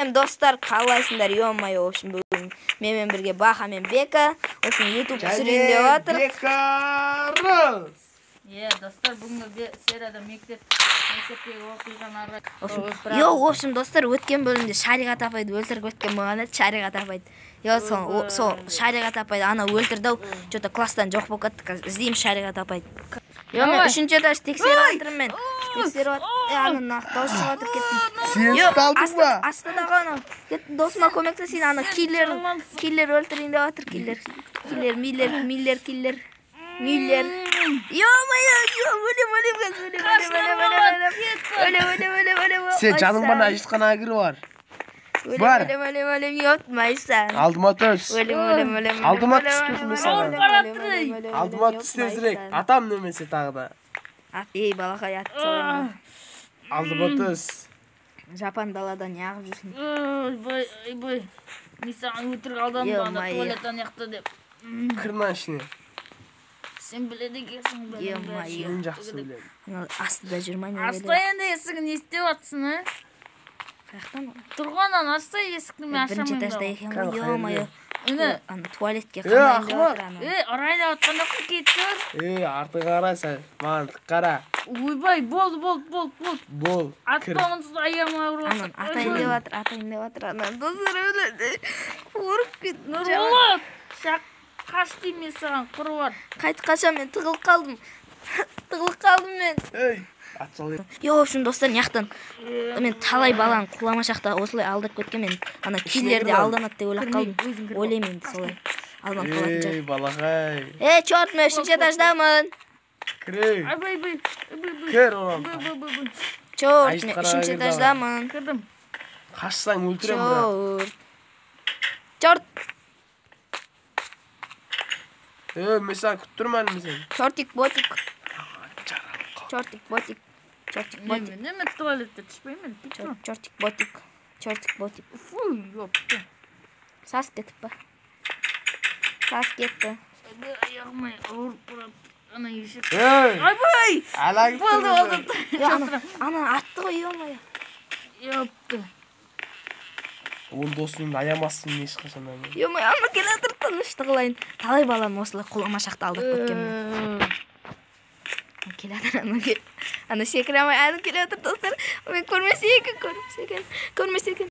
Сәлем достар, қалайсыңдар? Ё-моё, в общем, бүгін менімен бірге Баха мен Бека. В общем, YouTube түсірейін деп жатыр. Бекарыз. Е, достар, бүгінгі серияда мектептегі оқиғаларға. Йо, в общем, достар, өткен бөлімде Шариғат апайды өлтіріп кеткен болған еді, Шариғат апайды. Йо, сол Шариғат апайды ана өлтірді ау, что-то класстан жоқ болып кетті, қазір іздеймін Шариғат апайды. Йо, мен үшінші этаж тексеріп жатырмын мен. Тексеріп жатыр. Ана нақ дауыс шығып жатыр, кеттім. Сен Йо, ұсталдың ба? Астыдағы анау. Кеттім, досыма көмектесейін, ана киллер өлтірейін деп жатыр, киллер. Киллер, миллер, миллер, киллер. Миллер. Ё-моё, өлем, өлем, қазір өлем, өлем, өлем, өлем, өлем, өлем, өлем, өлем. Сен жаның бана әжетханаға кіріп бар. Өлем, Бар. өлем, өлем, өлем, ётмайсың. Алдыма түс. Өлем, өлем, өлем. Алдыма өлем, түс өлем, дедім мен өлем, саған. өлем, өлем, өлем, өлем, Алдыма өлем, түс тезірек. ётмайсың. Атам немесе тағы да. Ат, ей, балақай, ат салайын. Алдыма түс. Жапан далада неғып жүрсің? Ойбай, ойбай. Мен саған өтірік алдандым ана Ё-моё. туалет ана жақта деп. Кір мына ішіне. Сен біледі екенсің бәрін. Ё-моё. Мен жақсы білемін. Ана астыда жүр ма, не Ашса біледі? енді есігін, не істеп жатсың, а? Қаяқтан? Тұрғаннан ашса есікті, мен Бірінші ашамын. этажда Да. екен Кәне, ғой, ё-моё. Міне, Ана туалетке Е, қамайын деп ақымақ. жатыр ана. е, ұрайын деп жатқан жоқпын, кетші. Ей, артыңа қара сәл. Маған тік қара. Ойбай, болды, болды, болды, болды. Бол. Кір. Атпағансыз аяғым ауырып Анан жатыр. атайын деп жатыр, атайын деп жатыр ана. Достар, өледі. Қорқып кеттім. Нұрболат, шақ, қаш деймін мен саған, құры бар. Қайтып қашам, мен тығылып қалдым. Тығылып қалдым мен. Ей, ат сал. Йо, в общем, достар, мына мен талай баланы құлама шақта осылай алдап кеткен мен. Ана киллер де кір алданады деп ойлап Кірмей, қалдым. өзің кір. Ойлаймын енді солай. Алданып қалатын Ей, шығар. балақай. Ей, черт, мен үшінші этаждамын. Кір. Ей. Ойбай, ойбай, ойбай, ойбай. Кір оған. Ойбай, ойбай, ойбай. Черт, мен Әжетханаға үшінші кір давай. этаждамын. Кірдім. Қашсаң өлтіремін бірақ. Черт. Черт, Ей, мен саған күтіп тұрмын әлі мен сені. чертик, ботик. Чертик, ботик. Чертик, ботик. Неме, неме туалетте түспеймін. Ты чё? Чертик, ботик. Чертик, ботик. Фу, ёпта. Сас кетіп па? Сас кетті. Ойбай, аяғым ауырып барады. Ана есік. Ей, Ойбай! әлі Болды, болды. Е, ана атты ғой, ё-моё. Ёпта. Ол досыңды аямассың ешқашан да. Ё-моё, ана келе жатыр, тыныштық қылайын. Талай баланы осылай құлама шақта алдап кеткенмін. Келе жатыр, ана кел. Ана секіре алмай, ана келе жатыр, достар. Мен көрмесе екен, көрмесе екен, көрмесе екен.